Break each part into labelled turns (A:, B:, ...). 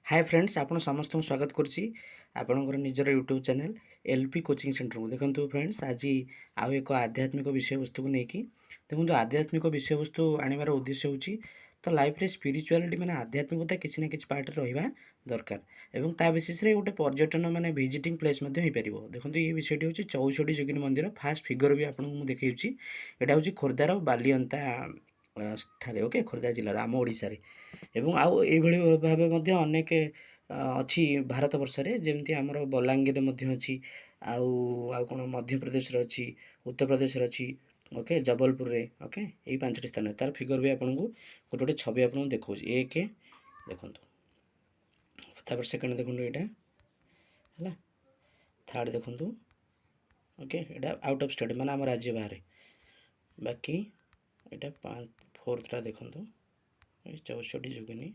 A: ହାଏ friends, ଆପଣ ସମସ୍ତଙ୍କୁ ସ୍ୱାଗତ କରୁଛି ଆପଣଙ୍କର ନିଜର YouTube channel L P coaching ସେଣ୍ଟରକୁ। ଦେଖନ୍ତୁ ଫ୍ରେଣ୍ଡସ୍, ଆଜି ଆଉ ଏକ ଆଧ୍ୟାତ୍ମିକ ବିଷୟବସ୍ତୁକୁ ନେଇକି। ଦେଖନ୍ତୁ, ଆଧ୍ୟାତ୍ମିକ ବିଷୟବସ୍ତୁ ଆଣିବାର ଉଦ୍ଦେଶ୍ୟ ହେଉଛି ତ ଲାଇଫ୍ରେ ସ୍ପିରିଚୁଆଲିଟି ମାନେ ଆଧ୍ୟାତ୍ମିକତା କିଛି ନା କିଛି ପାର୍ଟରେ ରହିବା ଦରକାର ଏବଂ ତା ବେସିସ୍ରେ ଗୋଟେ ପର୍ଯ୍ୟଟନ ମାନେ ଭିଜିଟିଂ ପ୍ଲେସ୍ ମଧ୍ୟ ହେଇପାରିବ। ଦେଖନ୍ତୁ, ଏଇ ବିଷୟଟି ହେଉଛି 64 ଯୋଗିନୀ ମନ୍ଦିର। ଫାଷ୍ଟ ଫିଗର ବି ଆପଣଙ୍କୁ ମୁଁ ଦେଖେଇଛି। ଏଇଟା ହେଉଛି ଖୋର୍ଦ୍ଧାର ବାଲିଅନ୍ତା ଠାରେ, ଓକେ, ଖୋର୍ଦ୍ଧା ଜିଲ୍ଲାର, ଆମ ଓଡ଼ିଶାରେ। ଏବଂ ଆଉ ଏଇଭଳି ଭାବେ ମଧ୍ୟ ଅନେକ ଅଛି ଭାରତ ବର୍ଷରେ, ଯେମିତି ଆମର ବଲାଙ୍ଗୀରରେ ମଧ୍ୟ ଅଛି, ଆଉ ଆଉ କ'ଣ ମଧ୍ୟପ୍ରଦେଶରେ ଅଛି, ଉତ୍ତରପ୍ରଦେଶରେ ଅଛି, ଓକେ, ଜବଲପୁରରେ, ଓକେ। ଏଇ ପାଞ୍ଚଟି ସ୍ଥାନ ତାର ଫିଗର ବି ଆପଣଙ୍କୁ ଗୋଟେ ଗୋଟେ ଛବି ଆପଣଙ୍କୁ ଦେଖାଉଛି। ଏକ ଦେଖନ୍ତୁ, ତାପରେ ସେକେଣ୍ଡ ଦେଖନ୍ତୁ, ଏଇଟା ହେଲା। ଥାର୍ଡ଼ ଦେଖନ୍ତୁ, ଓକେ, ଏଇଟା ଆଉଟ୍ ଅଫ୍ ଷ୍ଟେଟ୍ ମାନେ ଆମ ରାଜ୍ୟ ବାହାରେ। ବାକି ଏଇଟା ପାଞ୍ଚ ଫୋର୍ଥଟା ଦେଖନ୍ତୁ, ଏଇ 64 ଯୋଗିନୀ,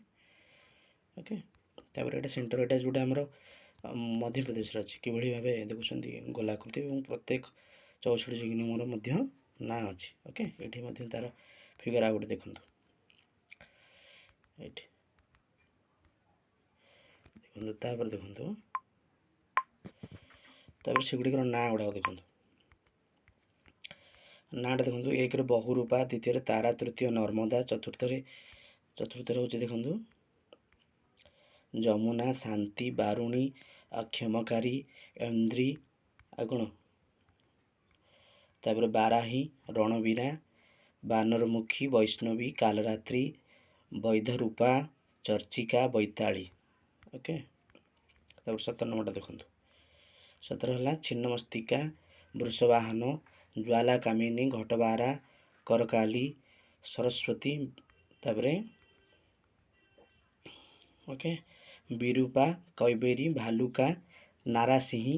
A: ଓକେ। ତାପରେ ଏଇଟା ସେଣ୍ଟର, ଏଇଟା ଯେଉଁଟା ଆମର ମଧ୍ୟପ୍ରଦେଶରେ ଅଛି। କିଭଳି ଭାବେ ଦେଖୁଛନ୍ତି ଗୋଲାକୃତି ଏବଂ ପ୍ରତ୍ୟେକ 64 ଯୋଗିନୀଙ୍କର ମଧ୍ୟ ନାଁ ଅଛି, ଓକେ। ଏଇଠି ମଧ୍ୟ ତାର ଫିଗର ଆଉ ଗୋଟେ ଦେଖନ୍ତୁ, ଏଇଠି ଦେଖନ୍ତୁ। ତାପରେ ଦେଖନ୍ତୁ, ତାପରେ ସେଗୁଡ଼ିକର ନାଁ ଗୁଡ଼ାକ ଦେଖନ୍ତୁ। ନାଁଟା ଦେଖନ୍ତୁ, ଏକରେ ବହୁରୂପା, ଦ୍ୱିତୀୟରେ ତାରା, ତୃତୀୟ ନର୍ମଦା, ଚତୁର୍ଥରେ ହେଉଛି ଦେଖନ୍ତୁ ଯମୁନା, ଶାନ୍ତି, ବାରୁଣୀ, କ୍ଷମକାରୀ, ଇନ୍ଦ୍ରୀ, ଆଉ କ'ଣ, ତାପରେ ବାରାହୀ, ରଣବୀରା, ବାନରମୁଖୀ, ବୈଷ୍ଣବୀ, କାଲରାତ୍ରି, ବୈଧରୂପା, ଚର୍ଚ୍ଚିକା, ବୈତାଳୀ, ଓକେ। ତାପରେ 17 ନମ୍ବରଟା ଦେଖନ୍ତୁ। 17 ହେଲା ଛିନ୍ନମସ୍ତିକା, ବୃଷବାହନ, ଜ୍ୱାଲା କାମିନୀ, ଘଟବାରା, କରକାଲି, ସରସ୍ୱତୀ, ତାପରେ ଓକେ, ବିରୂପା, କୈବେରୀ, ଭାଲୁକା, ନାରାସିଂହୀ,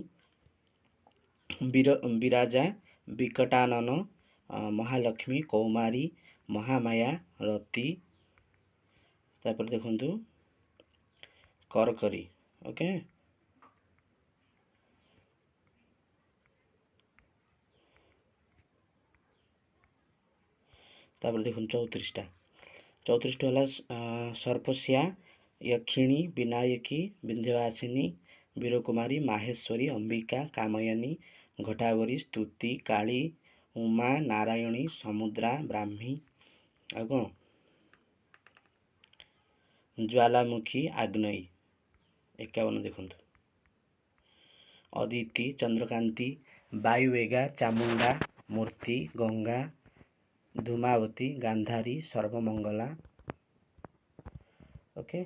A: ବୀର ବିରାଜା, ବିକଟାନନ, ମହାଲକ୍ଷ୍ମୀ, କୌମାରୀ, ମହାମାୟା, ରତି। ତାପରେ ଦେଖନ୍ତୁ କରକରି, ଓକେ। ତାପରେ ଦେଖନ୍ତୁ 34ଟା। 34ଟା ହେଲା ସର୍ପସ୍ୟା, ୟକ୍ଷିଣୀ, ବିନାୟକୀ, ବିନ୍ଧ୍ୟବାସିନୀ, ବୀରକୁମାରୀ, ମାହେଶ୍ୱରୀ, ଅମ୍ବିକା, କାମୟନୀ, ଘଟାବରୀ, ସ୍ତୁତି, କାଳୀ, ଉମା, ନାରାୟଣୀ, ସମୁଦ୍ରା, ବ୍ରାହ୍ମୀ, ଆଉ କ'ଣ, ଜ୍ୱାଲାମୁଖୀ, ଆଗ୍ନେୟୀ। 51 ଦେଖନ୍ତୁ, ଅଦିତି, ଚନ୍ଦ୍ରକାନ୍ତି, ବାୟୁବେଗା, ଚାମୁଣ୍ଡା, ମୂର୍ତ୍ତି, ଗଙ୍ଗା, ଧୂମାବତୀ, ଗାନ୍ଧାରୀ, ସର୍ବମଙ୍ଗଳା, ଓକେ,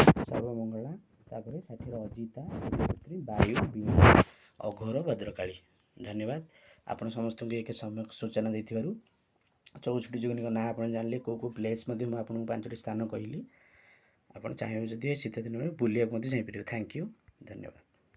A: ସର୍ବମଙ୍ଗଳା। ତାପରେ 60ର ଅଜିତା, ପୁତ୍ରୀ, ବାୟୁ, ବୀଣା, ଅଘୋର, ଭଦ୍ରକାଳୀ। ଧନ୍ୟବାଦ ଆପଣ ସମସ୍ତଙ୍କୁ ଏକ ସମ୍ୟକ ସୂଚନା ଦେଇଥିବାରୁ। 64 ଯୋଗିନୀଙ୍କ ନାଁ ଆପଣ ଜାଣିଲେ, କେଉଁ କେଉଁ ପ୍ଲେସ୍ ମଧ୍ୟ ମୁଁ ଆପଣଙ୍କୁ ପାଞ୍ଚଟି ସ୍ଥାନ କହିଲି। ଆପଣ ଚାହିଁବେ ଯଦି ଶୀତ ଦିନରେ ବୁଲିବାକୁ ମଧ୍ୟ ଯାଇପାରିବେ। Thank you, ଧନ୍ୟବାଦ।